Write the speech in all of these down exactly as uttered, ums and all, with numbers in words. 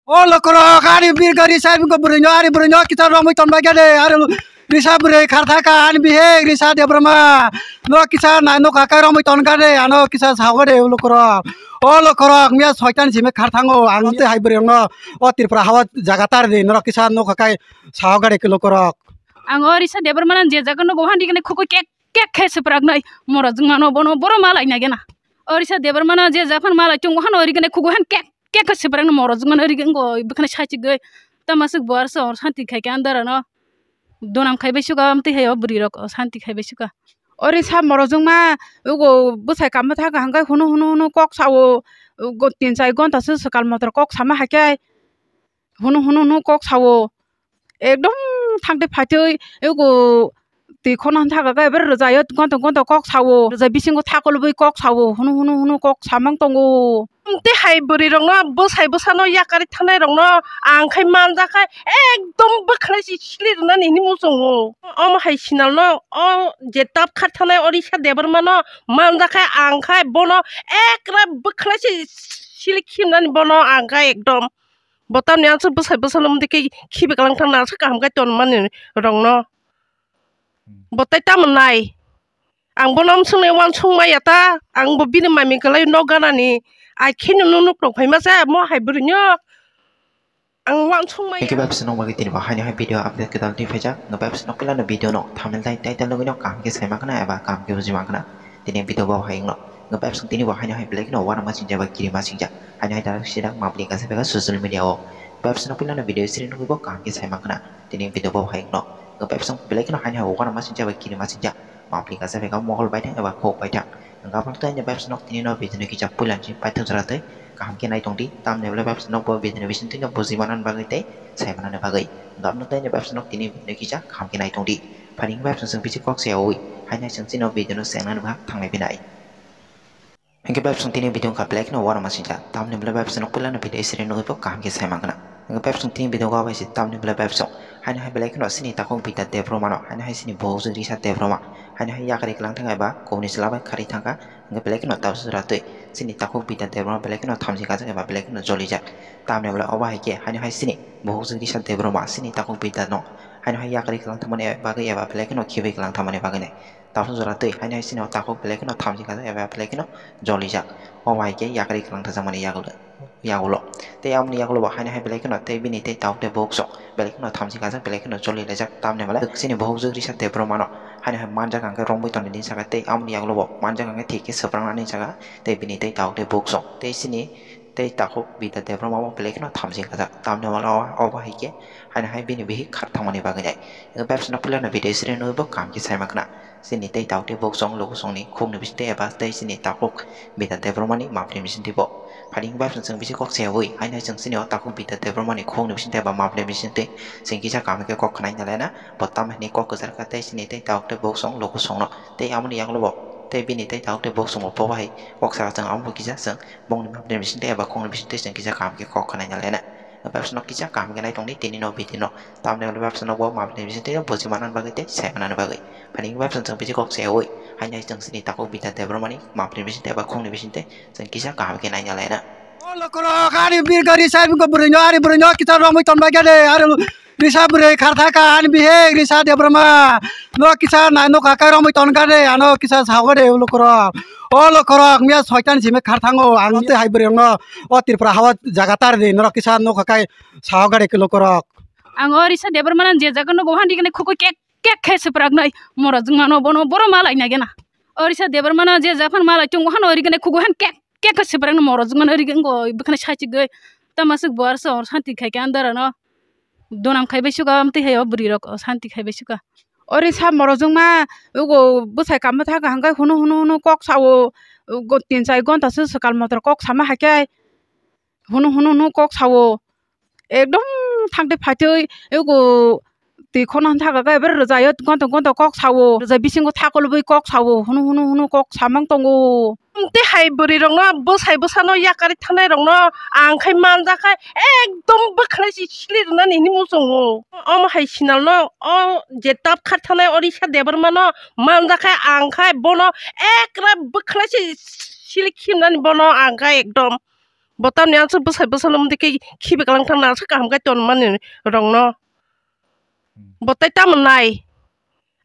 O lokorok, ani birga risa bwrwino, ani bwrwino kisa romwi tonbai gade, ani risa bwrwi kharthaka, ani bihik risa Debbarma. No kisa nai nokha kai romwi tongade, ano kisa sagade lokorok. O lokorok, miya soitan simi kharthango, ang tei hai bwrwino o Tripura hawa jaga tar di, norok kisa nokha kai sagade lokorok. Ang o risa Debbarma je jaga nogo han digane khukui kek kek khe swprak nai moro jwngmano bono boro malai nai gena. O risa Debbarma je japhar malai chungo hano rigane khukui han kek kek khe swprak no moro jwngmano rigango bwkhani sachigwi tamasuk bo arso santi khai khe andara no. Donam khai bai suka amtwi hai o bwrwi rok santi khai bai suka. Ori sa moro jwngma ugo bwsai kamma thaka hangkai hunu hunu hunu kok sao. Ugo tin chai gonta se swkal motor kok sama haikhe hunu hunu hunu kok sao. Ekdom thangte phaitwi ugo twi khona thaka kai ber rwjaio gonta gonta kok sao. Rwjai bisingo thakol bwi kok sao hunu hunu hunu kok samang tongo. Tei hai bwrwi rokno bwsai bwsano yakarwi thanai rokno ang khai manjak khai ekdom bwkhanai se sili rwnani hinwi muchungo. Omo hai sinalno o je tab khar thanai Orisa Debbarmano manjak khai ang khai bono ekra bwkhanai se sili khimnani bono ang khai ekdom. Bo tamni aswk bwsai bwsano mudi khe khibi kwlang thangna aswk kaham khai tonmani rokno. Bo tei tamo nai? Ang bono mswngnai uansuk maya ta, ang bo bini mami kwlai nok ganani. Ai kheno nunuk rok phaima se mo hai bwrwino. Ang uansuk maya. Thank you, Bebsa, nokmagwi tini bo haino hai video update kwtal twi phaijak. Nw Bebsa nok pilano video no thumbnail tai title nugwi no kaham khe sai mankha na eba kaham khe buji mankha na. Tini video bo hai wngno. Nw Bebsa tini bo haino hai belai kheno uanama singjak eba kirima singjak. Haino hai tarak sidak mapli kasa bega social media o. Bebsa nok pilano video siri nugwi bo kaham khe sai mankha na. Tini video bo hai wngno. Nw Bebsa belai kheno haino hai uanama singjak eba kirima singjak. Mapli kasa bega mohol baithang eba khok baithang. Hwnkhe aboni tei ani Bebsa nok tini no video no kisa puila ni paithak jora tei kaham khe nai tong di. Tamni bwlai Bebsa nok bo video ni bising twi no buji manani bagwi tei sai manani bagwi. Hwnkhe aboni tei ani Bebsa nok tini video no kisa kaham khe nai tong di. Phaini Bebsa chwng bisi kok se yaui. Haino chwng chini video no se nani bwkha thanglai phinai. Hwnkhe Bebsa tini video wngkha belai kheno uanama singjak. Tamni bwlai Bebsa nok puila no video siri nugwi bo kaham khe sai mankha na. Hwnkhe Bebsa tini video wngkha bai se tamni bwlai Bebsa. Haino hai belai kheno chini takhuk Bidya Debbarma no. Haino hai chini buhuk jwk Risa Debbarma. Haino hai yakarwi kwlang thangkha eba kokni chwla bai kharwi thangkha. Hwnkhe belai kheno tabuk jora twi chini takhuk Bidya Debbarma belai kheno thamchi kajak eba belai kheno jolijak. Tamni bwlai obo hai khe haino hai chini buhuk jwk Risa Debbarma chini takhuk Bidya no haino hai yakarwi kwlang thangmani bagwi eba belai kheno khibwi kwlang thangmani bagwi nai. Tabuk jora twi haino hai chini o takhuk belai kheno thamchi kajak eba belai kheno jolijak. Obo hai khe yakarwi kwlang thangjakmani yagulo. Tei aboni yagulo bo haino hai belai kheno tei bini tei takhuk tei buhuk song belai kheno thamchi kajak belai kheno jolilaijak tamni bwlai chini buhuk jwk Risa Debbarma no haino hai manjak hwnkhe romwi tongdi saka tei aboni yagulo bo manjak hwnkhe thik khe swprangnani saka tei bini tei takhuk tei buhuk song tei chini tei takhuk Bidya Debbarma bo belai kheno thamchi kajak tamni bwlai obo hai khe haino hai bini bihik khar thangmani bagwi nai. Bebsa no puilano video siri nugwi bo kaham khe sai mankha na. Chini tei takhuk tei buhuk song luku songni khukni bisingtwi eba tei chini takhuk Bidya Debbarmani mapri bisingtwi bo. Phaini Bebsa chwng bisi kok se yaui, haino hai chwng chini o takhuk Bidya Debbarmani khukni bisingtwi eba mapri bisingtwi chwng kisa kaham khe kok khwnai nalai na. Bo tamo hinwi kok kwchar kha tei chini tei takhuk tei buhuk song luku songno. Tei aboni yagulo bo tei bini tei takhuk tei buhuk song bo bo hai kok saka chwng abo bo kisa chwng bongni mapri bisingtwi eba khukni bisingtwi chwng kisa kaham khe kok khwnai nalai na. Bebsa no kisa kaham khe nai tongdi tini no video no. Tamni bwlai Bebsa no bo mapri bisingtwi buji manani bagwi tei sai manani bagwi. Phaini Bebsa chwng bisi kok se yaui. Haino hai chwng chini takhuk Bidya Debbarmani mapri bisingtwi eba khukni bisingtwi chwng kisa kaham khe nai nalai na. O lokorok, ani birga risa bwrwino, ani bwrwino kisa romwi tonbai gade, ani risa bwrwi kharthaka, ani bihik risa Debbarma. No kisa nai nokha kai romwi tongade, ano kisa sagade lokorok. O lokorok, miya soitan simi kharthango, ang tei hai bwrwino o Tripura hawa jaga tar di, norok kisa nokha kai sagade lokorok. Ang o Risa Debbarma je jaga nogo han digane khukui kek kek khe swprak nai moro jwngmano bono boro malai nai gena. O Risa Debbarma je japhar malai chungo hano rigane khukui han kek kek khe swprak no moro jwngmano rigango bwkhani sachigwi tamasuk bo arso santi khai khe andara no. Donam khai bai suka amtwi hai o bwrwi rok santi khai bai suka. O Risa moro jwngma ugo bwsai kamma thaka hangkai hunu hunu hunu kok sao. Ugo tin chai gonta se swkal motor kok sama haikhe. Hunu hunu hunu kok sao. Ekdom thangte phaitwi ugo twi khona thaka kai ber rwjaio gonto gonto kok sao. Rwjai bisingo thakol bwi kok sao. Hunu hunu hunu kok samang tongo. Tei hai bwrwi rokno bwsai bwsano yakarwi thanai rokno ang khai manjak khai ekdom bwkhanai se sili rwnani hinwi muchungo. Omo hai sinalno o je tab khar thanai Orisa Debbarmano manjak khai ang khai bono ekra bwkhanai se sili khimnani bono ang khai ekdom. Bo tamni aswk bwsai bwsano mudi khe khibi kalang thang na aswk kaham khai ton mani rokno. Bo tai tamo nai.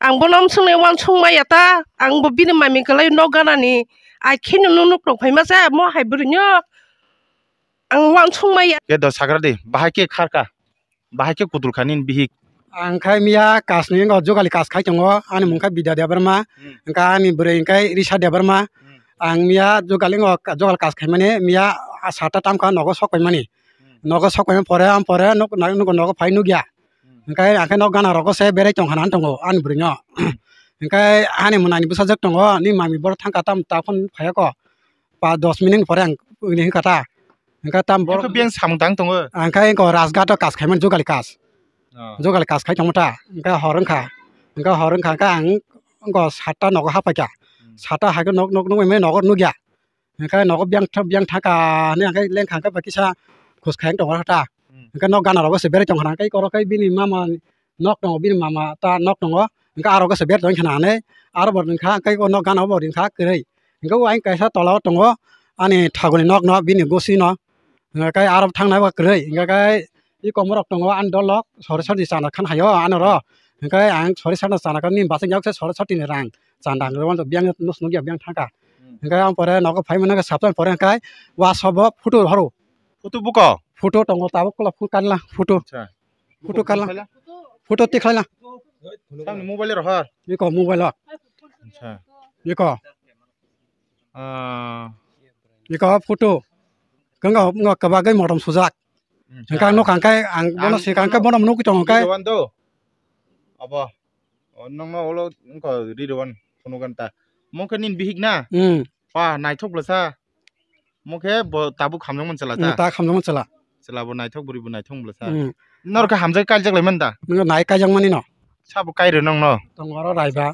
Ang bono amswknai uansuk maya ta. Ang bo bini mami kwlai nok ganani. Ai kheno nuk nuk rok phaima se mo hai bwrwino. Ang uansuk maya. Khe do sagra di, bahai khe kharka. Bahai khe kutul kha nini bihik. Ang khai miya kasni wngkha jogali kas khai tongo, ani mung kha Bidya Debbarma, hmm, wngkha ani bwrwi wngkha Risa Debbarma. Hmm. Ang miya jogali wngkha jogal kas khai mani miya sata tam kha nogo sok pai mani. Hmm. Nogo sok pai pore am pore nuk nuk nogo phai nukya. Hmm. Wngkha ang khe nok gana rogo se berai tong kha nang tongo ani bwrwi no. Wngkha ani mwnani bwsajwk tongo, ni mami bor thang kha tam ta phone phai ya ko. Pa dos minute pore ang ini kha ta. Hingke tam borok biyang samung tang tongo. Hingke ko Rajghat o kas khaimani jogali kas. Oh. Jogali kas khai tongma ta. Hingke hor wngkha. Hingke hor wngkha hingke ang ko satta nogo hapaikha. Hmm. Satta haikhe nok nok nugwi mani nogo nugya. Hingke nogo biyang tha-, biyang thangkha hinui hingke lengkha hingke bai kisa khus khai tongkha ta. Hmm. Hingke nok gana rogo se berai tongkha hingke oro khe bini mama nok tongo, bini mama ta nok tongo, hingke aro khe se ber tong khna hinui, aro bo ringkha, hingke o nok gana bo ringkha kwrwi. Hingke o ayang kaisa tola o tongo, ani thaguni nok no, bini gosi no, hingke aro thang nai bo kwrwi, hingke iko morok tongo, ani dol rok sori sori chana khan hai o ano ro, hingke ang sori sori chana khan ni bachai yok se sori sori ni rang chanda rw biyang nus nugya biyang thangkha, hingke ang pore nogo phai mano khe sapta pore hingke waso bo photo rohoro. Photo buko? Photo tongo tabuk kula photo kanla photo. Acha. Photo kala. Photo tikhlaila. Tamni mobile rohor. Iko mobile o. Acha. Iko. Ah. Iko photo. Kanga nga kabagwi motom sujak. Acha. Engka no kangkai ang bono si kangkai bono nugwi tongo kai. Ridwan do. Abo. O nongno ulo engko Ridwan phunukgwanta. Mokhe nini bihik na? Hmm. Pa naithok bwlasa. Mokhe bo tabuk hamjakmani chwla ta? Hmm, ta hamjakmani chwla. Chwla bo naithok, bwrwi bo naithok bwlasa. Hmm. Norokhe hamjak kaijak laimani da? Nwngo nai kaijak mani no. Sabo kairo nongno? Tongo oro raiba.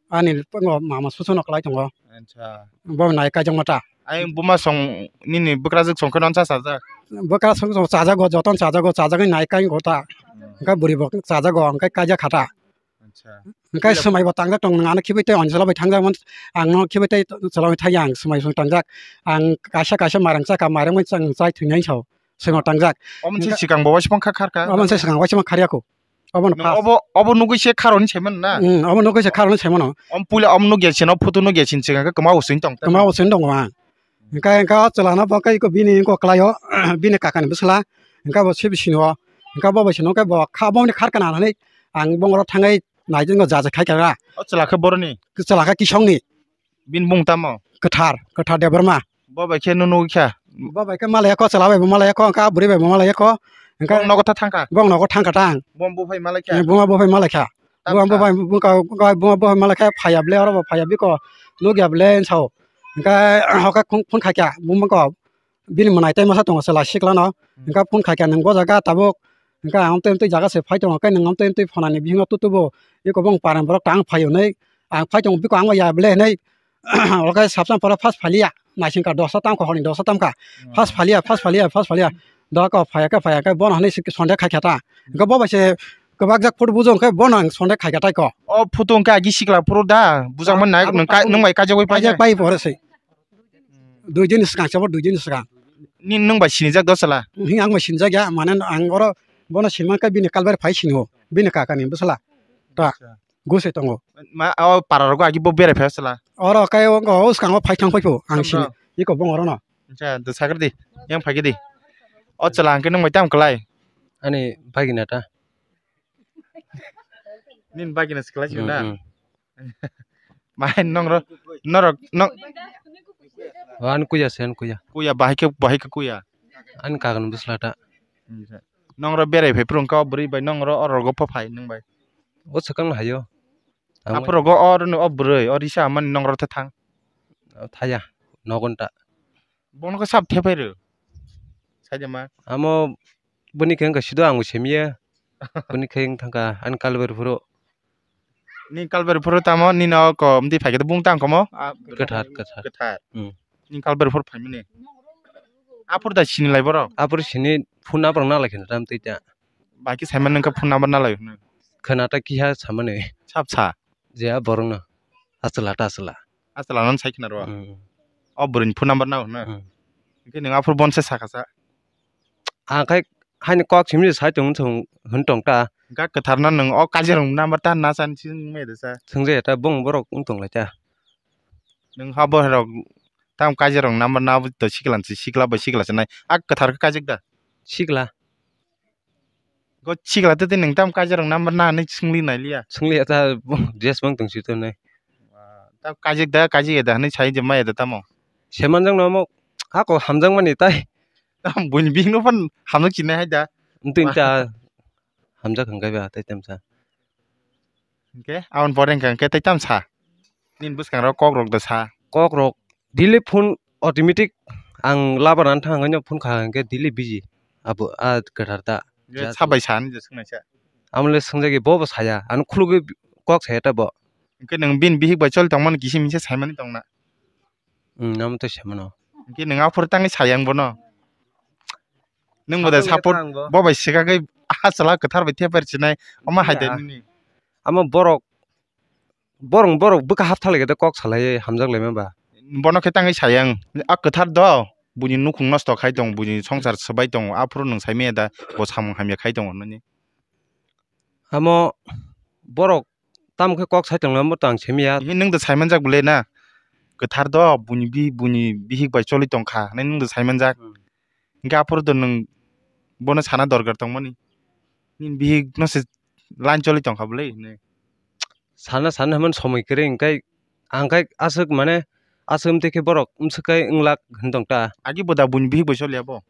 Ani tongo mama susuno kwlai tongo. Acha. Bo nai kaijakma ta. Ai buma song nini bwkrajwk songkhe non cha chajak? Bwkrajwk song chajago, jotono chajago, chajagwi nai kai go ta. Hmm. Hwnkhe bwrwi bo chajago, hwnkhe kaijak kha ta. Acha. Hwnkhe swmai bo tangjak tong, nwng ano khibai tei ani chwla bai thangjak man, ang no khibai tei chwla bai thangya ang swmai song tangjak. Ang kaisa kaisa mairang chakha, mairang bai chang chai thwinai sao, swmai tangjak. Omo se swkang bo waisa phang kha kharkha? Omo se swkang waisa phang kharya kho. Obo no first. Obo, obo nugwi se kharoni saimano na? Hmm, obo nugwi se kharoni saimano. Om puila om nugya sino photo nugya sin swkang khe kwma uswin tong. Kwma uswin tongo ang. Hwnkhe, hwnkhe o chwla no bo khe iko bini iko kwlai o, bini kaka ni bwsla. Hwnkhe bo se bisini o. Hwnkhe bo bai sino khe bo kha, bo ni khar kana hinui ang bongoro thangwi nai jwngo jaja khai kha. O chwla khe boroni? Chwla khe Kisong ni. Bini bung tamo? Kwthar, Kwthar Debbarma. Bo bai khe nunu kha? Bo bai khe malaya kho, chwla bai bo malaya kho, hwnkhe bwrwi bai bo malaya kho. Hwnkhe bong nogo tha thangkha? Bong nogo thangkha ta ang. Bong bo phai malai kha? Eh, buma bo phai malai kha. Buma bo phai, buma bo phai malai kha, phaiya ble, oro bo phaiya biko nukya ble sao. Hwnkhe hokhe phone khai kha, buma ko. Bini mwnai tai masa tongo chwla sikla no. Hmm. Hwnkhe phone khai kha nwng bo jaga tabuk. Hwnkhe ang tei tei jaga se phai tongo, khe nwng tei tei phone ni bisingo tutubo. Eko bong paran borok tang phai hwnwi. Ang phai tongo biko ang ya ble hwnwi. Oke sapsa pora first phaliya. Naising ka dosa tam kha, horni dosa tam kha. Hmm. First phaliya, first phaliya, first phaliya. Doka phaya khe phaya khe bono hwnwi sonde khai kha ta. Hwnkhe bo bai se kwbak jak photo bujo hwnkhe bono ang sonde khai kha tai ko. O photo hwnkhe agi sikla phuru da. Bujak man nai nwng bai kajagwi pai. Kajak pai pore se. Dui din swkang, sabo dui din swkang. Ni nwng bai sinijak do chwla? Hing ang bai sinijak ya, mane ang oro bono sinma khe bini kalbar phai singo, bini kaka ni bwsla. Ta, acha. Guse tongo. Ma, o para rogo agi bo berai phai chwla? Oro kai o, o swkang o phai thang phai phu, ang sini. Iko bong oro no. Acha, do sagri di, yang phai di. O chwla hwnkhe nwng bai tam kwlai? Ani bagina ta. Nini bagina se kwlai sio na? Hmm, hmm. Bahai nongro, norok, nong. O, ani kuya se, ani kuya. Kuya, bahai khe, bahai khe kuya. Ani kagan bwsla ta. Nongro berai phai phuru wngkha o bwrwi bai nongro o rogo pho phai nwng bai. O swkang no hayo. Aphuru rogo o rwno o bwrwi, o risa amani nongro the thang. O thaya, nogon ta. Bono khe sab thepai rw. Saida ma. Amo bwni khe wngkha sido ang bo semiya. Bwni khe wng thangkha ani kalbari phuru. Ni kalbari phuru tamo nino ko mdi phaikhe bung tang komo. Kwthar, kwthar. Kwthar. Hmm. Ni kalbari phuru phaimani. Aphuru da sini lai borok. Aphuru sini phone number nang lai kheno tam twi ta. Baki saiman nangkha phone number nang lai hwnwi. Khwna ta kiha samani. Sab sa. Je a borok no. Aswla ta aswla. Aswla no sai khna ro. Hmm. O bwrwi ni phone number nang hwnwi. Hmm. Hwnkhe nwng aphuru bono se sakha sa. Ang khai haini kok simi sai tong, tong, hwn tong ta. Hwnkhe kwtharno nwng o kaijarok number ta na chan sing me de sa. Swngjaya ta bong borok wng tong lai ta. Nwng ha borok tam kaijarok number na to sikla si sikla bai sikla se nai. A kwthar khe kaijak da. Sikla. Go sikla tete nwng tam kaijarok number na hinwi swngli nailiya. Swngli ta dress bang tong si to nai. Tam kaijak da, kaijak ya da hinwi sai je maya da tamo. Semanjak no mo hako hamjak mani tai. Tam buini bihik no phan hamjak chinai hai da. Ntwi ta hamjak hwnkhe ba tai tam sa. Hwnkhe aboni pore hwnkhe hwnkhe tai tam sa. Nini bwskango kok rok da sa. Kok rok daily phone automatic ang labar an thang hwnkhe phone kha hwnkhe daily busy. Abo a kwthar ta. Sabai sa hinwi swngnaisa. Amole swngjagwi bo bo saya. Ano khulugwi kok saya ta bo. Hwnkhe nwng bini bihik bai choli tongmani kisi misa saimani tongna. Hmm, amo tei saimano. Hwnkhe nwng aphuru tangwi sayang bono. Nwng bo da support bo bai swkagwi a chwla kwthar bai theper chinai. Omo hai de nini. Amo borok borok borok bwkha haptha lai khe kok salai hamjak lai mamba. Bono khe tangwi sayang a kwthar do buini nukhung nosto khai tong buini songsar swbai tong aphuru nwng saimaya da bo samung hamya khai tong hinwi. Amo borok tamo khe kok sai tong lambo tang simi ya. Hi nwng da saimanjak bwle na kwthar do buini bi buini bihik bai choli tong kha hinwi nwng da saimanjak. Hwnkhe aphuru do nwng bono sana dorkar tongmani. Nini bihik no se line choli tongkha bwle hinwi. Sana sana hwnmani somoi kwrwi hwnkhe ang khai aswk mane aswk wngtwi khe borok wngsukai wnglak hwn tong ta. Agi bo da buini bihik bai choliya bo?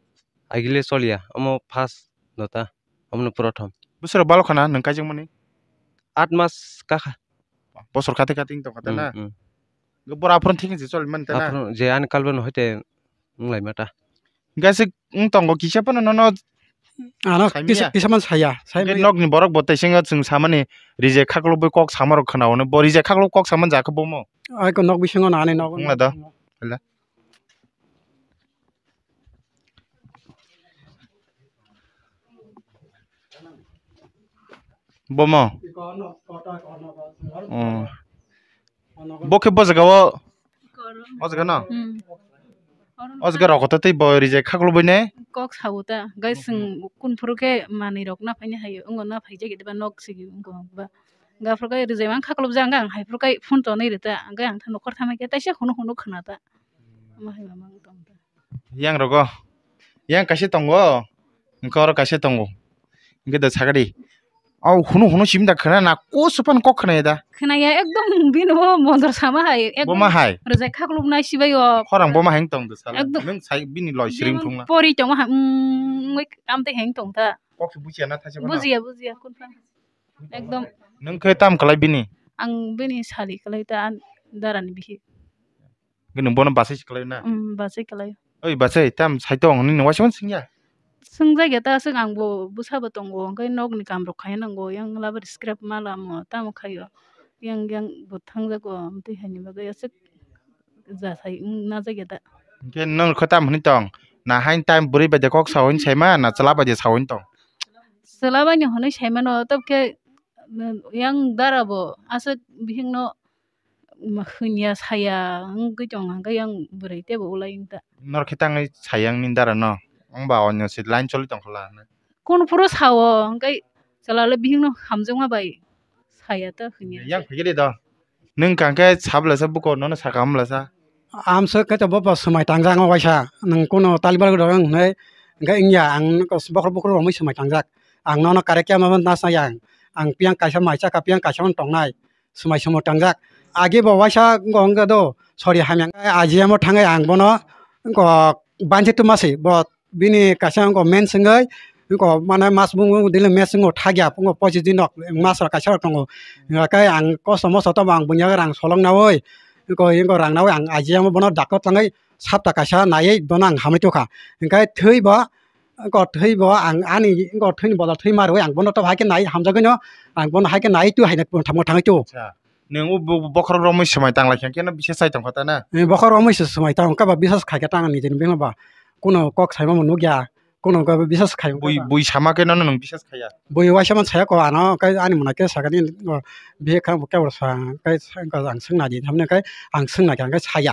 Agile choliya omo first no ta omono prothom. Bwswrok balo khana nwng kaijakmani? Aat mas kakha. Bosor kati kati wng tongkha ta na? Hmm, hmm. Bora aphuru thik se choli mani ta na? Aphuru je ani kalbeno hoite wng lai ma ta. Hwnkhe aswk wng tongo kisa phano nono ano saimanya? Kisa, kisa man saya, saimanya. Hwnkhe nokni borok bo tei sengyo chwng samani reject khaklubwi kok samarok khwnao hwnwi. Bo reject khaklub kok samani jakha bomo? Ai ko nok bisingo nani nok. Wngla do. Hala. Bomo. Oh. Bo khe bo jaga o. O jaga no? Hmm. O jaga rok to tei bo reject khaklubwi ne? Kok sao ta. Gai swng kun phuru khe manwi rok na phaini hayo. Wngbo na phaijak ba nok sigi wngbo ba. Ga phuru khe reject mang khaklubjak ang hai phuru khe phone tonwi rwta. Gai ang tha nokhor thamai khe taisa hunu hunu khna ta. Omo hai ma mang tong ta. Yang rogo. Yang kaisa tongo. Hwnkhe oro kaisa tongo. Hwnkhe da sakadi. Au hunu hunu simi da khna na ko supan kok khna da. Khna ya ekdom bini bo mondor sama hai. Ekdom boma hai. Reject khaklubnai sibai o. Khorang boma hai tong da sala. Ekdom. Nwng sai bini loi siring jemon thungla. Pori tong ha. Mm, amte hai tong ta. Kok se bujiya na thaisa. Bujiya bujiya kun pha. Ekdom. Nwng khe tam kalai bini? Ang bini sali kalai ta an darani bihi. Hwnkhe nwng bono bachai se kwlai na? Um, bachai kwlai. Oi, bachai, tam sai tong hwnwi nwng waisa phano swngya? Swngjak ya ta, aswk ang bo bwsa bo tongo, hwnkhe nokni kam rok khaina nango, yang labar scrap ma lamo, tamo khaio, yang, yang bo thangjago, amtwi haini bagwi aswk ja sai wng najak ya ta. Hwnkhe nwng khe tam hwnwi tong? Na hain time bwrwi bai de kok sao hwnwi saima, na chwla bai de sao hwnwi tong? Chwla bai ni hwnwi saimano, tabukhe yang dara bo aswk bihikno hwnya saya wngwi tong hwnkhe yang bwrwi teibo ulai wngta. Nor khe tangwi saya wngni dara no? Wngba onyo se line choli tongkha la hinwi. Kun phuru sao hwnkhe chwla le bihikno hamjakma bai saya ta hwnya. Yang phikiri do. Nwng kang khe sabla sa buko nono saka hamla sa. Amswk khe to bo bo swmai tangjak wng waisa. Nwng kuno talibal rok wng hwnwi hwnkhe wngya ang bokhorok bokhorok romwi swmai tangjak. Ang nono karek ya mano nasna yang. Ang piyang kaisa mai chakha piyang kaisa wng tongnai. Swmai swmai tangjak. Agi bo waisa wngkha wngkha do, sorry hamya. Aji amo thangwi ang bono wngkha banchi tuma se bo bini kaisa wngkha men swngwi wngkha mane mas bung bung dile mes wngkha thagya wngkha pochis din rok mas rok kaisa rok tongo. Hwnkhe ang kosto mosto tamo ang bunya rang solong nawi wngkha wngkha rang nawi ang aji amo bono doctor thangwi sapta kaisa naiwi bono ang hamwi tongkha. Hwnkhe thwi bo Wngkha thwi bo ang ani wngkha thwini bodol thwi ma rwui ang bono to hai khe nai hamjagwi no ang bono hai khe nai tu hai thangma thangwi tu. Acha. Nwng o bo-, bokhorok romwi swmai tang lai khe no bisas chai tong kha ta na? Ni bokhorok romwi se swmai tang kha ba bisas khai khe tang ni jeni bema ba. Kuno kok sai ma nukya. Kuno kok bisas khai. Bui, bui sama khe no nwng bisas khaya. Bui waisa man saya ko ano kai ani mona khe sakani bihe kha khe sa kai ang swngna di thamne kai ang swngna khe ang kai saya.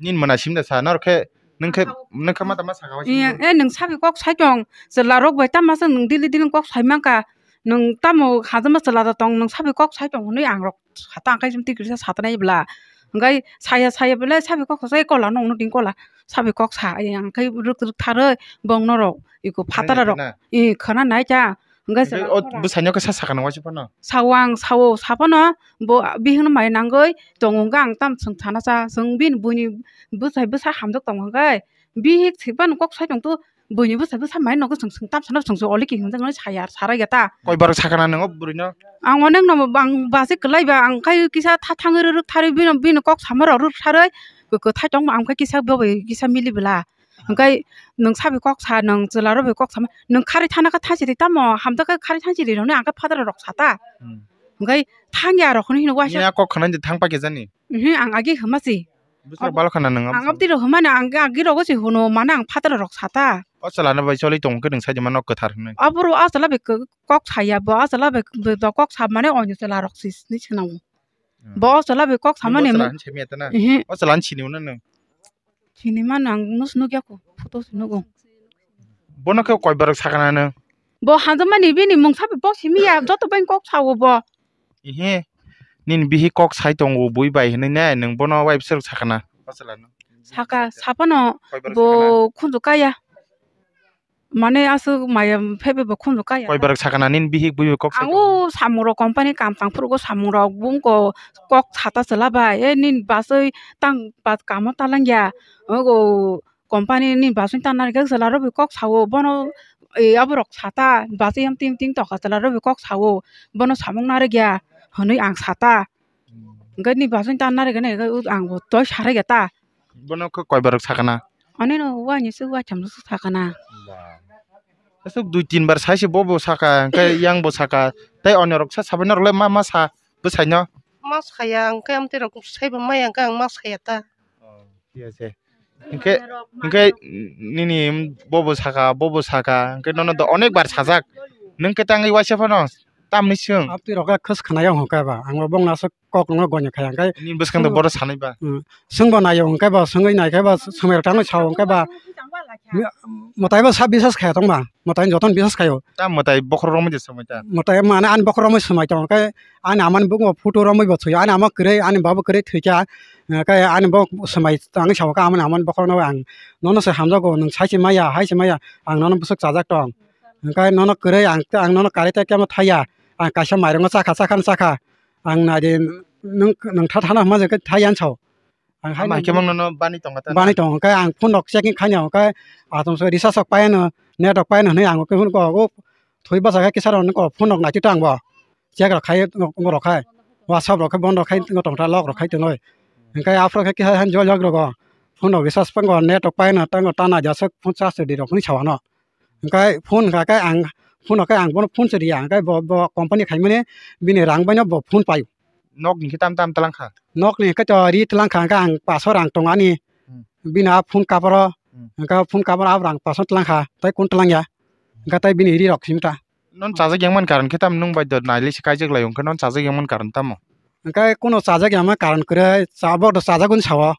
Nini mona simda sa nor khe Nung khe, nung khe ma tama saka waisa. Eh, eh, nung sabi kok sai tong, chwla rok bai tama sa nung dili dili kok sai mangka, nung tamo hajama chwla da tong, nung sabi kok sai tong hwnwi ang rok sata ang kai jum tikri sa sata nai bla. Hwnkhe saya saya bele sabi kok sai kola nung nung ding kola, sabi kok sa, eh, ang kai ruk ruk tharwi bong norok, iko phatara rok, eh, khana nai ta. Hwnkhe Hwnkhe chwla o bwsaino khe sa sakha nang waisa phano? Sao ang, sao, saphano bo bihikno mai nangwi tongo, hwnkhe ang tamo chwng sana cha, chwng bini buini bwsai bwsa hamjak tongo hwnkhe, bihik se phano kok sai tongtw, buini bwsai bwsa mai nokho chwng, chwng tamo sana chwng, chwng oliki hinjak nai saya, sarai ya ta. Koi barok sakha na nang o bwrwino? Ang onek no bang basi kwlai ba, ang khai kisa tha thangwi rwrwk tharwi bini, bini kok sama rok rwrwk tharwi, kwthai tongma ang khai kisa bo bai kisa mili bwla. Hwnkhe nwng sabi kok sa, nwng chwla rok bai kok sama, nwng kharwi thana kha thansi ri tamo, hamjak khe kharwi thansi ri rw hwnwi ang khe phataro rok sa ta. Hmm. Hwnkhe thang ya rok hwnwi hino waisa. Nini a kok khna thang pa khe jani? Mhm, ang agi hwma si. Bwswk balo khna nwng? Ang abdi rok hwmani ang agi rogo se hwno mane ang phataro rok sa ta. O chwla no bai choli tong khe nwng sai di mano kwthar hwnwi. Aboro a chwla bai kok saya bo, a chwla bai kok sa mane oino chwla rok si ni swnamo. Hmm. Bo o chwla bai kok samani. O chwla ni simi ya ta na? Mhm. O chwla ni sini uno nwng? Sini mano ang nus nuk ya ko, photo se nugo. Bono khe koi barok sakha na nwng? Bo hamjakmani bini mung sabi bo simi ya, joto bai kok sao bo. Ihe, nini bihi kok sai tongo bui bai hinui ne, nwng bono wai bwswk sakha na? Saka, saphano bo khunju kaya. Mane aswk maya phebe bo khunju kaya. Koi barok sakha na nini bihik bui kok sai tongo? Ang o samung rok company kam tang phuru samung rok bung ko kok sata chwla bai, e nini baswi tang bat kamo ta langya. Ogo company ni baswi ta narikhe chwla rok bai kok sao bono, e aborok sata baswi yam ting ting tokha chwla rok bai kok sao bono samung narikya hwnwi ang sata. Hwnkhe ni baswi ta narikhe na ang bo toi sarai khe ta. Bono khe koi barok sakha na? Ani no uani se uaitham se sakha na. Ba. Aswk dui tin bar sai se bo bo sakha, hwnkhe yang bo sakha. Tei onyo rok sa sabai norok le ma ma sa bwsai no? Ma saya, hwnkhe amtwi rok sai bo maya, hwnkhe ang ma saya ta. Oh, thik ase. Hwnkhe, hwnkhe nini bo bo sakha, bo bo sakha, hwnkhe nono do onek bar sajak. Nwng khe tangwi waisa phano tamni swng? Amtwi rok khe khwskhwnaio hwnkhe ba, ang bo bongno aswk kok no goni kha, hwnkhe nini bwskang do bono sanai ba? Hmm. Swngbo naio hwnkhe ba, swngwi nai khe ba, swmai rok tangwi sao hwnkhe ba, mwtai bo sa bisas khaya tongma, mwtai jotono bisas khaio. Ta mwtai bokhorok romwi de swmai ta? Mwtai mane ani bokhorok romwi swmai tong, hwnkhe ani amani bukungo photo romwi bo thwio, ani ama kwrwi, ani baba kwrwi thwikha, hwnkhe ani bo swmai tangwi sao khe amani amani bokhorok no ang nono se hamjago, nwng sai se maya, hai se maya, ang nono bwswk chajak tong, hwnkhe nono kwrwi ang, ang nono karwi tei kemo thaiya, ang kaisa mairongo chakha, chakhano chakha. Ang nai di, nwng, nwng tha thana hwnma je khe thai yan sao. Ang hai Ama hai khe mangno no bani tongo ta? Bani tongo, khe ang phone rok checking khaina, khe atom so recharge rok pai ano, net rok pai ano hwnwi ang khe phone ko, o thwi bwsa khe kisa rok phone rok nai twi tang bo. Check rok khai, rok khai. WhatsApp rok khe bon rok khai tong ta, lock rok khai tong oi. Hwnkhe aphuru khe kisa han jol jok rogo. Phone rok recharge pango, net rok pai ano, tango ta nai jasuk phone charge di rok hwnwi sao ano. Hwnkhe phone hwnkha khe ang, phone hwnkhe ang bono phone se riya, hwnkhe bo, bo company khaimani bini rang baino bo phone paio. Nokni khe tam tam tlang kha? Nokni hwnkhe to ri tlang kha, hwnkhe ang paso rang tongo ani. Hmm. Bini a phone cover o, Hmm. hwnkhe phone cover o rang paso tlang kha, tei kun tlang ya. Hwnkhe tei bini ri rok simi ta. Non chajak yang man karon khe tam nwng bai do nailai se kaijak lai, hwnkhe non chajak yang man karon tamo? Hwnkhe kuno chajak yang man karon kwrwi, cha bo do chajak gun sao.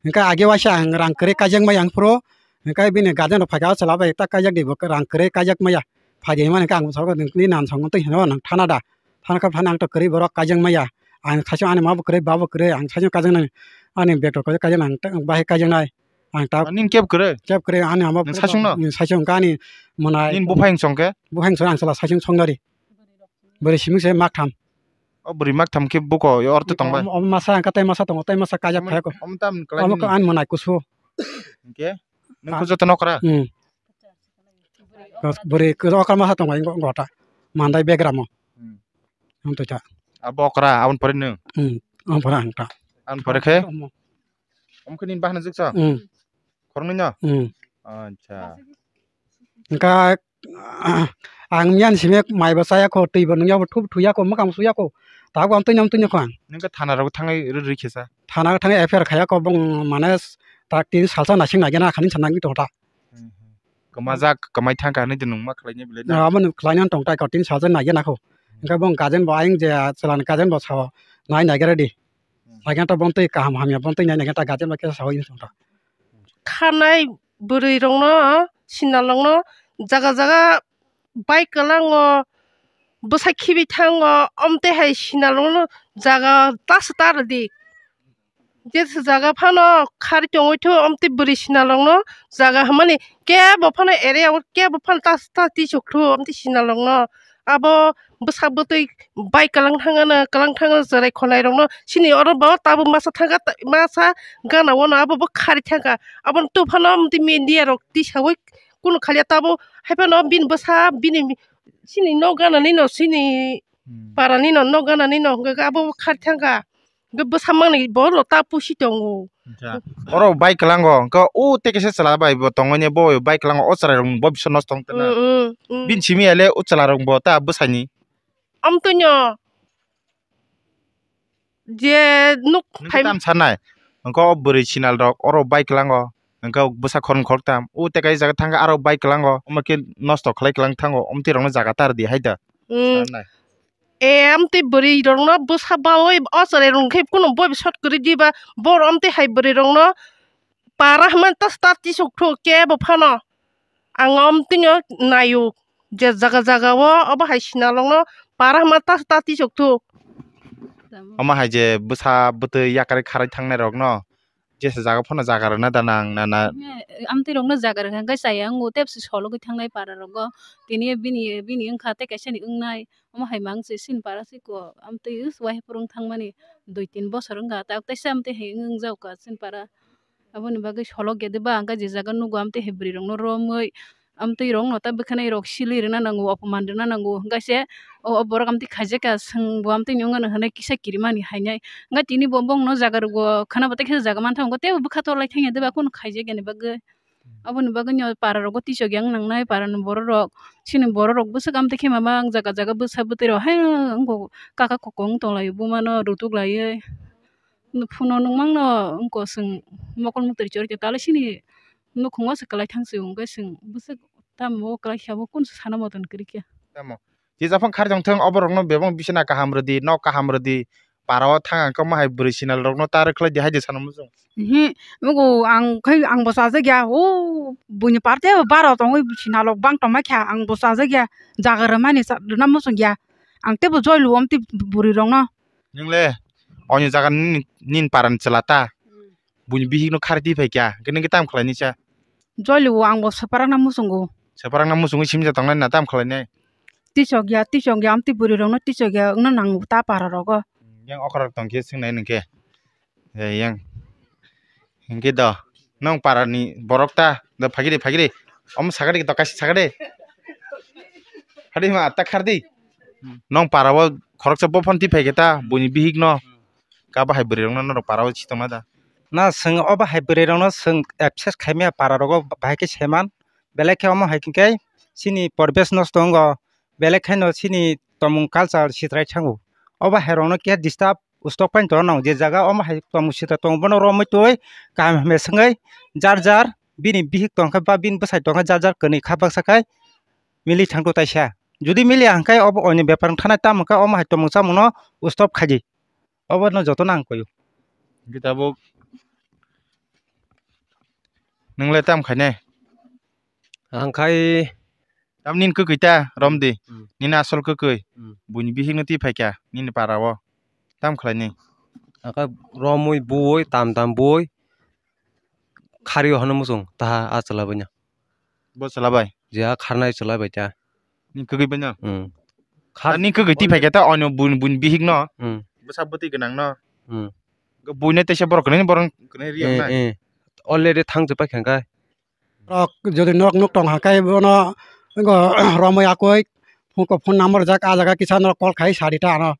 Hwnkhe age waisa ang rang kwrwi kaijak maya ang phuru, hwnkhe bini guardian rok phaikha, o chwla bai ta kaijak di bo rang kwrwi kaijak maya. Phaidi hwnmani hwnkhe ang bwskango nini nan song twi hino nang thana da? Thana khe phano ang to kwrwi borok kaijak maya. Ang saichung ani ma bo kwrwi, ba bo kwrwi, ang saichung kaijak nai. Ani bag rok kaijak nang bahai kaijak nai. Ang ta Nini keb kwrwi? Keb kwrwi ani ama Nang saichung no? Saichung hwnkhe ani mwnai. Nini buphai wng song khe? Buphai wng song ang chwla saichung song nari. Bwrwi siming se mak tham. O bwrwi mak tham khe buko ortho tongbai? Omo masa hwnkhe tei masa tongo, tei masa kaijak phai ko. Omo tam kwlai Omo nini? Ko ani mwnai kusu. Hwnkhe? Nung Ah. Ko joto nokra? Hmm. Bwrwi ko okra masa tongo ingo gota. Mandai begramo. Hmm. Ang to cha. Abo okra, aboni pore nung? Hmm. Ang pore ang ta. Aboni pore khe? Omo. Omo khe nini bahna jwk cha? Hmm. Khoroknwi no? Hmm. Acha. Hwnkhe ang miyani simi maibo chaya kho, twibo nungya bo thup thuya kho, mwkhang suya kho. Tabuk ang twino twino kho ang. Nung khe thana rogo thangwi rw rw khe sa? Thana thangwi F I R khaya kho, bong mane ta tin salsa naising naigena khani sa nangwi tong ta. Hmm, hmm. Kwmajak, kwmai thang kha hinwi de nung ma khlainai belai na? Abo nung khlainani tong ta kho, tin salsa naigena kho. Hwnkhe bong gajen bo ayang je chwlani gajen bo sao nai naigera di. Hmm. Naigena ta bong twi kaham hamya bong twi nai naigena ta gajen bo khe sao in tong ta. khanai bwrwi rokno sinalokno jaga jaga bai kwlango bwsa khibi thango, omtwi hai sinalokno jaga ta se ta rwdi. Jesa jaga phano khari tongwi thu, omtwi bwrwi sinalokno jaga hwnmani kebo phano area o kebo phano ta ta tisok thu, omtwi sinalokno abo bwsa bwtwi bai kwlang thangano, kwlang thangano chwrai khonai rokno sini oro bo tabuk masa thangkha, masa gana ono abo bo khari thangkha. Abono tubphano omtwi media rok tisawi kunu khalya tabuk, haiphano bini bwsa bini sini nok gana nino sini Hmm. Para nino nok gana nino hwnkhe abo bo khari thangkha. Hwnkhe bwsa mangni bo lo ta pusi tongo. Acha. Oro bai kwlango, hwnkhe o tei kaisa chwla bai bo tongwi ne bo bai kwlango, o chwrai rok bo biso nosto wng tongna. Mm, mm, mm. Bini simi ale o chwla rok bo ta bwsani. Amtwino je nuk Nokhe phai tam sanai. Hwnkhe o bwrwi sinal rok oro bai kwlango. Hwnkhe bwsa khorang khoroktham. O tei kaisa jaga thangkha aro bai kwlango. Omo khe nosto khlai kwlang thango. Omtwi rokno jaga tar di hai da. Mm. Sanai. E, amtwi bwrwi rokno bwsa bawi o chwrai rok khe kunu boi shot kwrwi diba, bor amtwi hai bwrwi rokno para hwnmani ta start tisok thu kebo phano. Ang amtwino naio je jaga jaga o obo hai sinalokno para hwnmani ta start tisok thu. Omo hai je bwsa bwtwi yakarwi kharwi thangnai rokno. Jesa jaga phano jaga rwna da nang nana. He, amtwi rokno jaga rwkha hwnkhe chaya wngo tei bwswk sologwi thangnai para rogo. Tini bini, bini wngkha tei kaisa ni wngnai. Omo hai mang se sin para si ko amtwi wahai phuru wng thangmani dui tin bosor wngkha. Tabuk teisa amtwi hai wng jak ka sin para. Aboni bagwi solok ya de ba hwnkhe je jaga nugo amtwi hai bwrwi rokno romwi. Amtwi rokno ta bwkhanai rok silwi rwna nango, opoman rwna nango. Hwnkhe se o, o borok amtwi khaijak kha, chwng bo amtwini wngmano hwnwi kisa kirimani hainai. Hwnkhe tini bo bongno jaga rwgo khwna bo tei khe jaga mantha wngo, tei bo bwkha torlai thangya de ba, kunu khaijak yani bagwi. Aboni bagwino para rogo tisok yang nangnai, para ni borok rok, chini borok rok bwswk amtwi khe mama ang jaga jaga bwsa bwtwi rok hai wngo, kaka kokong tong laio, buma no rutuk laiwi. Phuno nungmang no wngko chwng mokol muktwi chori tale chini nukhungo se kwlai thang se hwnkhe chwng bwswk tamo kwlai khe abo kun sana moton kwrwi khe. Tamo. Tei japhang kharjong thung oborokno bebak bisina kaham rwdi, nok kaham rwdi, para o thang ang khe omo hai bwrwi sinal rokno ta rwkhlai di hai de sana muchung. Hi, mugo ang khai ang bo chajak ya, o buini parte baro tongwi sinal rok bang tongma kha ang bo chajak ya, jaga rwmani rwna muchung ya, ang teibo joy luwam tei bwrwi rokno. Nwng le oini jaga nini, nini para ni chwla ta? Hmm. Buini bihik no khari twi phai kha, hwnkhe nwng khe tamo khlai nai sa? Joli o ang bo swprak na muchungo. Swprak na muchungwi simja tongnai na tamo khlai nai? Tisok ya, tisok ya, amtwi bwrwi rok no tisok ya, wngna nango ta para rogo. Yang okra rok tong khe swngnai nwng khe. Eh, yang. Hwnkhe do, nong para ni borok ta, do phagiri, phagiri. Omo sakari do kaisa sakari. Hari ma ta khardi. Nong para o khoroksa bo phone twi phai khe ta, buini bihik no. Ka bahai bwrwi rok no norok para o si tongma da. Na chwng o bahai bwrwi rok no chwng absent khai maya para rogo bahai khe seman. Belai khe omo hai khe chini porbesh nosto wngo. Belai khe no chini tomung culture sitrai thango. O bahai rok no khe disturb ustok painto nang je jaga omo hai tongmung sita tongo bono romwi twi kaham hame swngwi jar jar bini bihik tongkha ba bini bwsai tongkha jar jar kwnwi kha baksa khai mili thangto taisa. Jodi mili hangkai obo oini bepar wngthanai tamo khe omo hai tongmung chamungno stop khaidi. Obo no jotono ang koyo. Hwnkhe tabuk nwng le tam khainai? Ang khai Tam nini kwkwi ta romdi. Hmm. Nini asol kwkwi. Hmm. Buini bihik no twi phaikha nini para o. Tam khlaini? Aka romwi bui tam tam bui khari o hano muchung taha a chwla bai no. Bo chwla bai? Je a kharnai chwla bai ta. Nini kwkwi bai no? Hmm. Khar- Nini kwkwi twi phaikha ta ono buini, buini bihik no. Hmm. Bwsa bwtwi gwnang no. Hmm. Buino teisa borok kwnwi borok kwnwi riya Eh, nai. Eh. Already thang chwpai kha kha. Rok jodi nok nuk tong hakai bono go romoi akoi phone ko phone number jak a jaga kisa norok call khai sadi ta ano.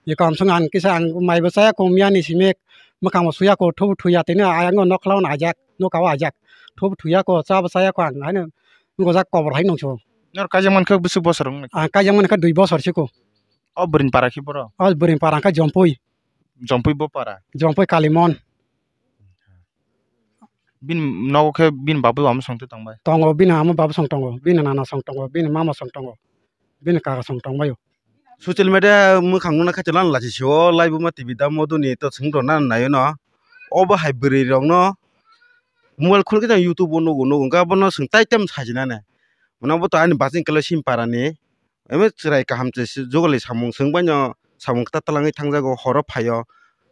Iko amsong ang kisa ang mai bo chaya ko miya ni simi mwkhang bo suya ko thubu thuya tini ayang nok khlauna ajak nokao ajak thubu thuya ko cha bo chaya ko ang haino gojak kobor hai nungsu. Nor kaijak mankha bwswk bosor wng? Ang kaijak mankha dui bosor siko. O bwrwini para khe boro? O bwrwini para khe Jompui. Jompui bo para? Jompui Kalimon. Bini nogo khe bini babu ama song twi tongbai? Tongo, bini ama babu song tongo, bini nana song tongo, bini mama song tongo, bini kaka song tongbaio. Social media mwkhang nukna khe chwla lachi sio, live ma T V da modoni to swng rwna naio no. Obo hai bwrwi rokno mobile khulkhe jang YouTube o nugo, nugo, hwnkhe abono chwng taitam sajinani. Mane bo to ani baching kwlai simi parani. Emo chwrai kaham se jogoli samung chwng baino samung kwtal twlangwi thangjago, horo phaio.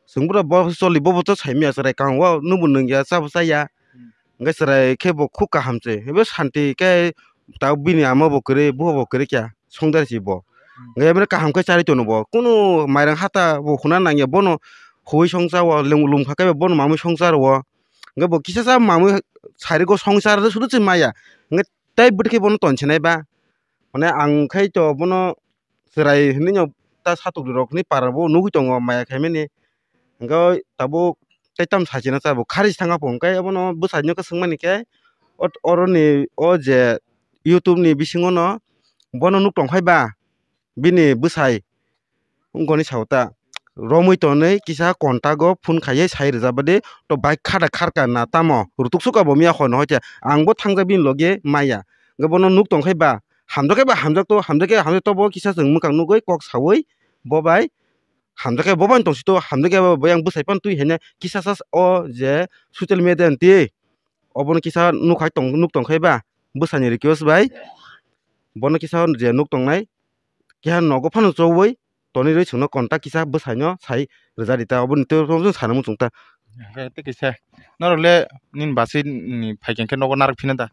Chwng bwrwi bo choli, bo bo to saimanya chwrai kaham o, nwngbo nungya, chabo chaya. Hmm. Hwnkhe chwrai khe bo khub kaham se. Ebo santi khe ta bini ama bo kwrwi, buha bo kwrwi kya, songdar si bo. Hmm. Hwnkhe ebo kaham khe charwi tono bo. Kunu mairang hata bo huna nangya, bono hui songcha o, lum-, lumkha khe bono mamwi songchar o. Hwnkhe bo kisa sa mamwi sarigo songchar sudu se maya. Hwnkhe tei bwtwi khe bono tonsinai ba. Mane ang khai to bono chwrai hinwi no ta satok rok hinwi para bo nugwi tongo maya khaimani. Hwnkhe tabuk tei tam sachina cha bo khari thanga po hwnkhe abono bwsai no khe swngmani khe ot-, oroni o je YouTube ni bisingo no bono nuk tong khai ba bini bwsai. Wngkoni sao ta romwi tonwi kisa contact o phone khaiwi sai rwjak badi to bike khada kharka na tamo rutuk suka bo miya hoi no hoi khe ang bo thangjak bini logi maya hwnkhe bono nuk tong khai ba hamjak khe ba hamjak to hamjak khe hamjak to bo kisa chwng mwkhang nugwi kok saui bo bai hamjak khe bo bai tong si to hamjak khe bo yang bwsai phano twi hene kisa sa o je social media ni twi obono kisa nuk hai tong nuk tong khai ba bwsai ni request bai bono kisa je nuk tong nai. Keha nogo phano chowui tonwi rwi chwngno contact kisa bwsaino sai rwjak rita, oboni tei omo chwng sana muchung ta. Hwnkhe tei kisa norok le nini basi ni phaikhe nogo narwk phina da?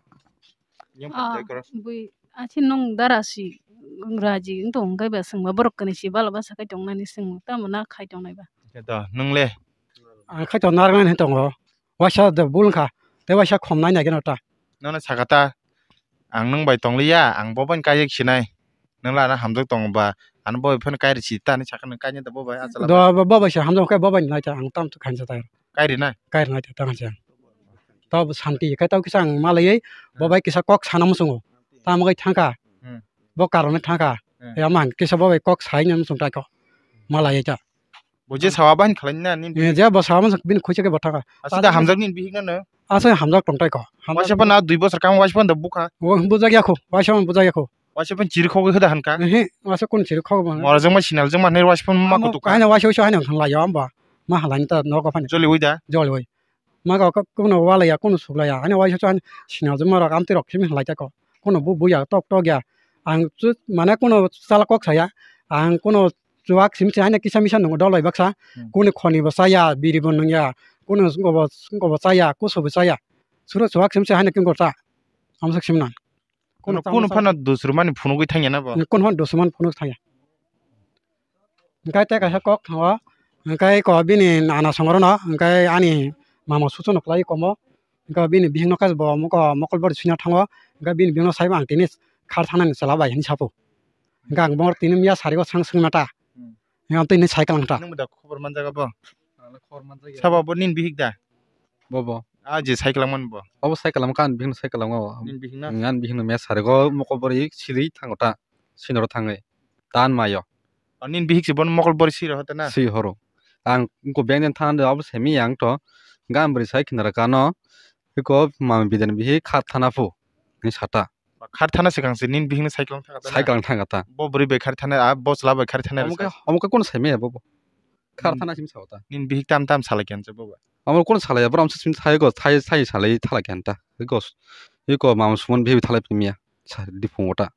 Ah, bui achi nung dara si raji wng tong hwnkhe ba chwngba borok kwnwi si bala basa khai tongnani chwng tamo na khai tongnai ba? Khe to nwng le? Ang khai tong narwknani tongo. Waisa de bul wngkha, tei waisa khom nai nai geno ta. Nono saka ta, ang nwng bai tongliya, ang bo bai kaijak sinai. Nwng lana hamjak tong ba, ano bo bai phano kairi si ta hinwi sakha nwng kainai da bo bai, achalo Do bai. Bo, bo bai se hamjak khe bo bai nai ta, ang tam khainsa ta. Kairi nai? Kairi nai ta, tang se. To bo santi khe to kisa ang malaiwi, bo bai kisa kok sana muchungo. Tamo kai thangkha. Hmm. Bo karone thangkha. Hmm. Ya man kisa bo bai kok sai nang muchung ta ko. Malaiwi ta. Bo je sawa bahan khalai na nini. Eh, je bo sawa man bini khuisa khe bo thangkha. Aswk da hamjak nini bihik na no? Aswk hamjak tong tai ko. Hamjak. Waisa phano dui bosor kamo waisa phano bukha. O bujak ya kho, waisa phano bujak ya kho. Waisa phano chiri khogwi hoda hankha. Ehe, waisa kun chiri khogwi bo. Mora jongma sinal jongma ne waisa phano ma kutuk. Kaina waisa waisa haino lai yo amba. Ma halai ta nogo phani. Joli oi da. Joli oi. Ma ga ko kuno wala ya kuno sugla ya. Haino waisa waisa sinal jongma rok amtwi rok simi halai ta ko. Kuno bu bu ya tok tok ya. Ang chu mane kuno chala kok saya. Ang kuno chuwak simi se haino kisa misa nungo dol bai baksa. Hmm. Kuni khoni bo chaya, biri bo nungya, kuni songko bo, songko bo chaya, kusu bo chaya. Suro chuwak simi se haino kingko cha. Amsok simi nang. Kuno, kuno phano dusrumani phunugwi thangya na bo? Kuno phano dusrumani phunugwi thangya. Hwnkhe tei kaisa kok thango, hwnkhe ko bini nana songro no, hwnkhe ani mama susu no khlai komo. Hwnkhe bini bihik no khe bo moko mokol bori swina thango. Hwnkhe bini bihik no saibo ang tini khar thangnani chwla bai hinwi sapo. Hwnkhe ang bo tini miya sarigo sang swngna ta. Hmm. Hwnkhe ang tini sai kwlang ta. Nwng bo da khobor manjak abo? Ang le khobor manjak ya. Sabo bo nini bihik da? Bo bo. A je sai kwlang mani bo. Abo sai kwlang kha, ang bihik no sai kwlang o. Nini bihik na? Ang ani bihik no miya sarigo mokol bori siri thango ta. Sinoro thangwi. Tan mayo. O, nini bihik se bono mokol bori siro hote na? Si horo. Ang ko beng den than de abo semi yang to. Gam bri sai kinara kano. Iko mama bidan bihi khat thana phu. Ni sata. Khat thana se kang se nini bihik ni cycle thang ta na? Cycle thang ta. Bo bri bai khari thana, a bo chwla bai khari thana. Omo ke, omo ke kono semi bo bo. Khat thana sim sa ta. Nini bihik tam tam salai kyan se bo ba. Omo kono salai ya, bro, am sim sai go, sai, sai salai thala kyan ta. Iko, iko mama suman bihi thala pimiya. Sa di phung ota.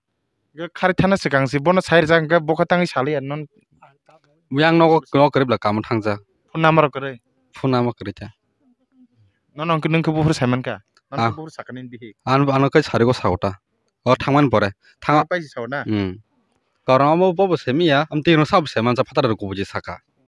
Ge khari thana swkang se bono sai rijak, hwnkhe bo khe tangwi salai ya non. Yang nogo, nogo kwrwi bla kamo thangja. Phone number kwrwi? Phone number kwrwi ta. Nono hwnkhe nwng khe buphuru sai mankha? Nono khe buphuru sakha nini bihik? Ano, ano khe sarigo sao ta. O thangmani pore. Thang- Ano paisi sao na? Hmm. Karon amo bobo semiya, amtwi no sabo semansa phataro kubui saka.